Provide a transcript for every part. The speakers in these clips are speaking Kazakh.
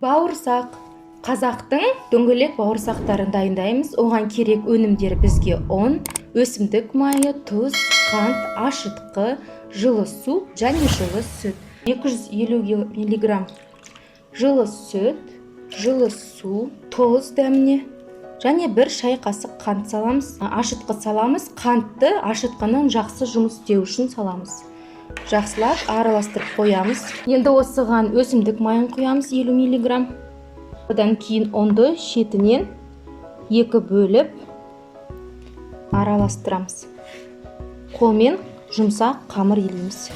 Бауырсақ. Қазақтың дөңгелек бауырсақтарын дайындаймыз. Оған керек өнімдер бізге: ұн, өсімдік майы, тұз, қант, ашытқы, жылы су және жылы сүт. 250 миллиграмм жылы сүт, жылы су, тұз дәміне және 1 шай қасық қант саламыз. Ашытқы саламыз. Қантты ашытқының жақсы жұмыс істеу үшін саламыз. Жақсылап араластырып қоямыз. Енді осыған өсімдік майын құямыз, 50 миллиграмм. Одан кейін ұнды шетінен 2 бөліп араластырамыз. Қолмен жұмсақ қамыр илейміз.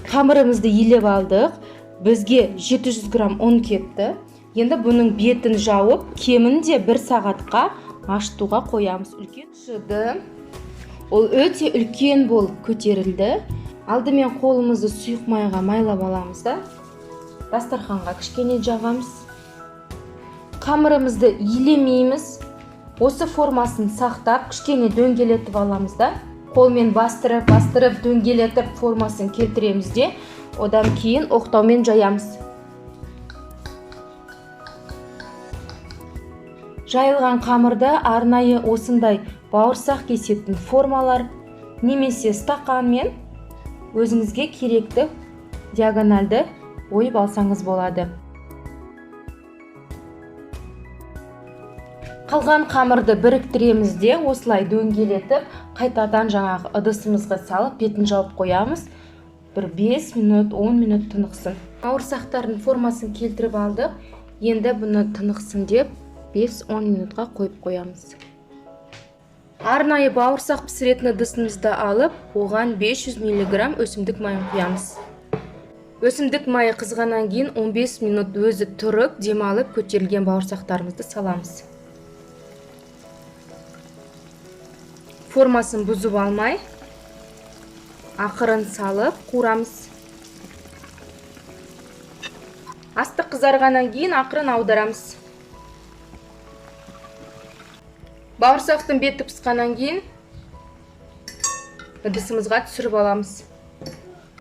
Қамырымызды илеп алдық. Бізге 700 грамм ұн кетті. Енді бұның бетін жауып, кемінде 1 сағатқа ашытуға қоямыз. Үлкен шыды. Ол өте үлкен болып көтерілді. Алдымен қолымызды сұйық майға майлап аламыз да, дастарханға кішкене жағамыз. Қамырымызды илемейміз. Осы формасын сақтап, кішкене дөңгелетіп аламыз да, қолмен бастырып, бастырып, дөңгелетіп формасын келтіреміз де, одан кейін оқтаумен жаямыз. Жайылған қамырды арнайы осындай бауырсақ кесетін формалар немесе стақанмен өзіңізге керекті диагональді ойып алсаңыз болады. Қалған қамырды біріктіреміз де, осылай дөңгелетіп, қайтадан жаңағы ыдысымызға салып, бетін жауып қоямыз. Бір 5 минут, 10 минут тынықсын. Бауырсақтардың формасын келтіріп алдық. Енді бұны тынықсын деп 5-10 минутқа қойып қоямыз. Арнайы бауырсақ пісіретін ыдысымызды алып, оған 500 миллиграмм өсімдік майын құямыз. Өсімдік майы қызғаннан кейін 15 минут өзі тұрып, демалып көтерілген бауырсақтарымызды саламыз. Формасын бұзып алмай, ақырын салып қуырамыз. Асты қызарғаннан кейін ақырын аударамыз. Бауырсақтың беті пысқаннан кейін ыдысымызға түсіріп аламыз.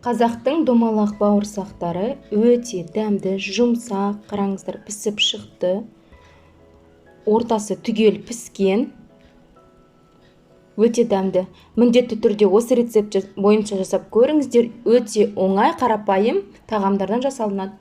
Қазақтың домалақ бауырсақтары өте дәмді, жұмсақ, қараңыздар, пісіп шықты. Ортасы түгел піскен. Өте дәмді. Міндетті түрде осы рецепт бойынша жасап көріңіздер. Өте оңай, қарапайым тағамдардан жасалынады.